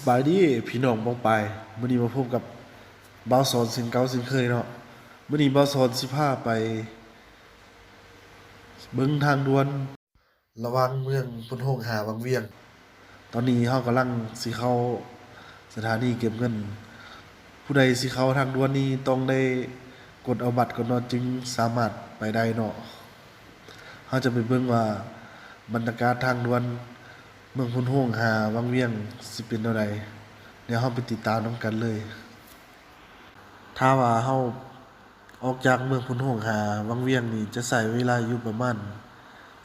ສະບາຍດີພີ່ນ້ອງປ້ອງປາຍ, ມື້ນີ້ມາພົບກັບບ່າວສອນເຊັ່ນເກົ່າເຊັ່ນເຄີຍເນາະ. ມື້ນີ້ບ່າວສອນຊິພາໄປເບິ່ງທາງດ່ວນລະຫວ່າງເມືອງໂພນໂຮງຫາວັງວຽງ. ຕອນນີ້ເຮົາກຳລັງຊິເຂົ້າສະຖານີເກັບເງິນ. ຜູ້ໃດຊິເຂົ້າທາງດ່ວນນີ້ຕ້ອງໄດ້ກົດເອົາບັດກ່ອນເນາະ ຈຶ່ງສາມາດໄປໄດ້ເນາະ. ເຮົາຈະໄປເບິ່ງວ່າບັນຍາກາດທາງດ່ວນເມືອງໂພນໂຮງຫາວັງວຽງຊິເປັນແນວໃດ. ດຽວເຮົາໄປຕິດຕາມນຳກັນເລີຍ. ຖ້າວ່າເຮົາອອກຈາກເມືອງໂພນໂຮງຫາວັງວຽງນີ້ ຈະໃຊ້ເວລາຢູ່ປະມານ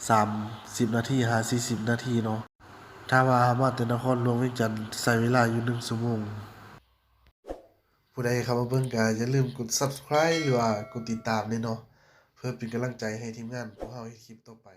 ສາມສິບນາທີຫາສີ່ສິບນາທີເນາະ. ຖ້າວ່າເຮົາມາແຕ່ນະຄອນຫຼວງວຽງຈັນ ຈະໃຊ້ເວລາຢູ່ໜຶ່ງຊົ່ວໂມງ. ຜູ້ໃດເຂົ້າມາເບິ່ງກໍຢ່າລືມກົດ Subscribe ຫຼືວ່າກົດຕິດຕາມເດ້ເນາະ ເພື່ອເປັນກຳລັງໃຈໃຫ້ທີມງານພວກເຮົາເຮັດຄລິບຕໍ່ໄປ.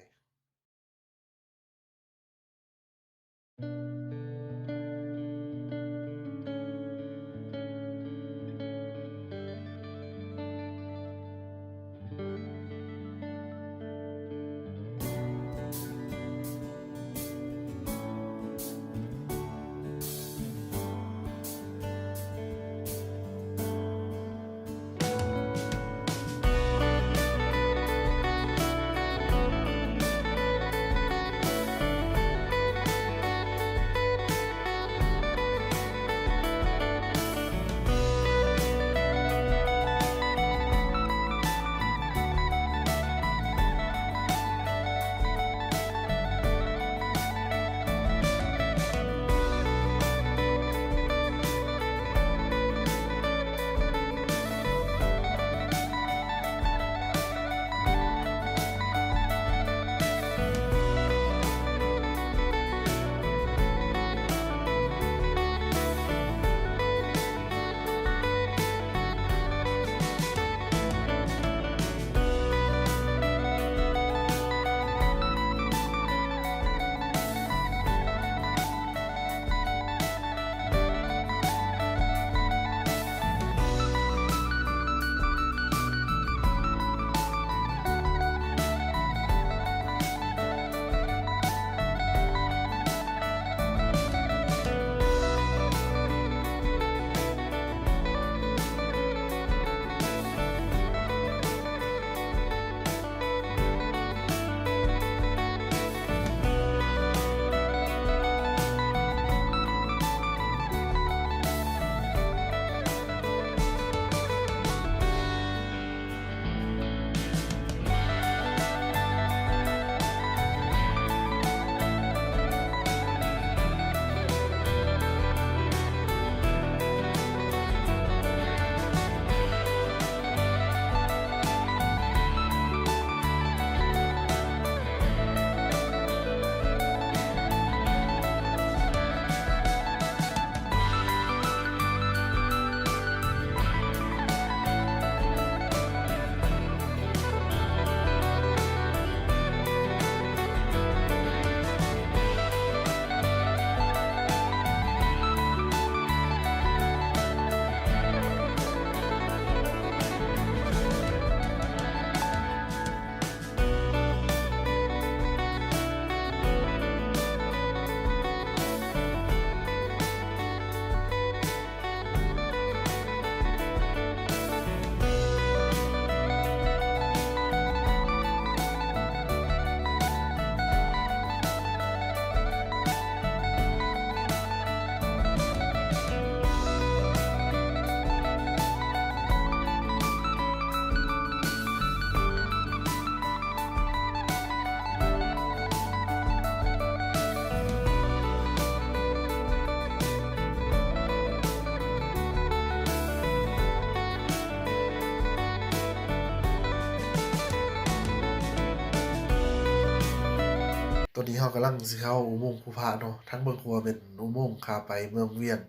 ຕອນນີ້ເຮົາກຳລັງຊິເຂົ້າອຸໂມງພູພະເນາະ, ທາງເບື້ອງຂວາແມ່ນອຸໂມງຂາໄປເມືອງວຽງ,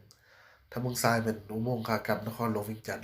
ທາງເບື້ອງຊ້າຍແມ່ນອຸໂມງຂາກັບນະຄອນຫຼວງວຽງຈັນ.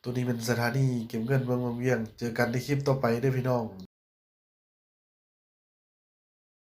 ຕົວນີ້ແມ່ນສະຖານີເກັບເງິນເມືອງວັງວຽງ. ເຈີກັນໃນຄລິບຕໍ່ໄປເດີພີ່ນ້ອງ.